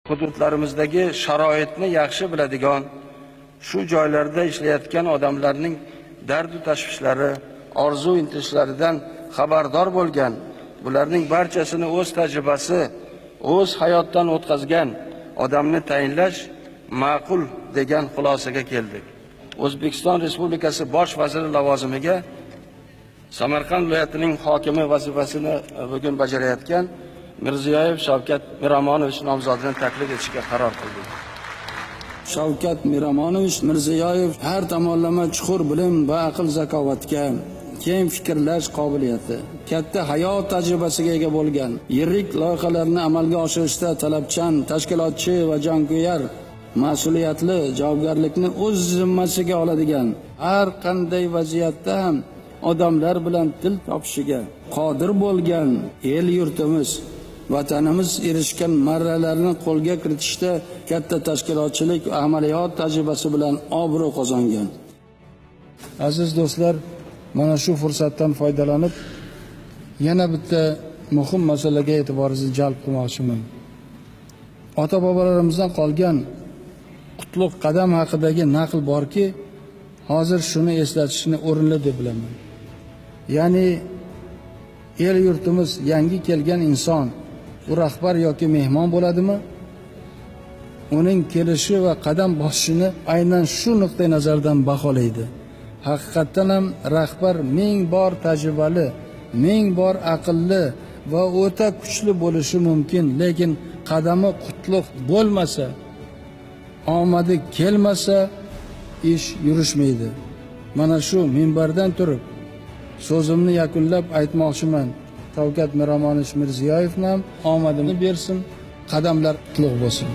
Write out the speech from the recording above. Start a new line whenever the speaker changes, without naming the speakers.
Hududlarimizdagi sharoitni yaxshi biladigan, shu joylarda ishlayotgan odamlarning dardu tashvishlari, orzu intilishlaridan xabardor bo'lgan, bularning barchasini o'z tajribasi, o'z hayotdan o'tkazgan odamni tayinlash ma'qul degan xulosaga keldik. O'zbekiston Respublikasi Bosh vaziri lavozimiga Samarqand viloyatining hokimi vazifasini bugun bajarayotgan Mirziyoyev Shavkat Miromonovich nomzodini taklif etishga qaror qildik.
Shavkat Miromonovich Mirziyoyev har tomonlama chuqur bilim va aql zakovatga, keng fikrlash qobiliyati, katta hayot tajribasiga ega bo'lgan, yirik loyihalarni amalga oshirishda talabchan, tashkilotchi va jonkuyar, mas'uliyatli javobgarlikni o'z zimmasiga oladigan, har qanday vaziyatda ham odamlar bilan til topishiga qodir bo'lgan, el yurtimiz, vatanimiz erishgan marralarni qo'lga kiritishda katta tashkilotchilik va amaliyot tajribasi bilan obro' qozongan. Aziz do'stlar, mana shu fursatdan foydalanib yana bitta muhim masalaga e'tiboringizni jalb qilmoqchiman. Ota bobolarimizdan qolgan qutlug' qadam haqidagi naql borki, hozir shuni eslatishni o'rinli deb bilaman. Ya'ni el yurtimiz yangi kelgan inson, u rahbar yoki mehmon bo'ladimi? Uning kelishi va qadam bosishini aynan shu nuqtai nazardan baholaydi. Haqiqatdan ham rahbar ming bor tajribali, ming bor aqlli va o'ta kuchli bo'lishi mumkin, lekin qadami qutlug' bo'lmasa, omadi kelmasa ish yurishmaydi. Mana shu minbardan turib so'zimni yakunlab aytmoqchiman. Shavkat Miromonovich Mirziyoyevni ham omadini bersin, qadamlar qutlug' bo'lsin.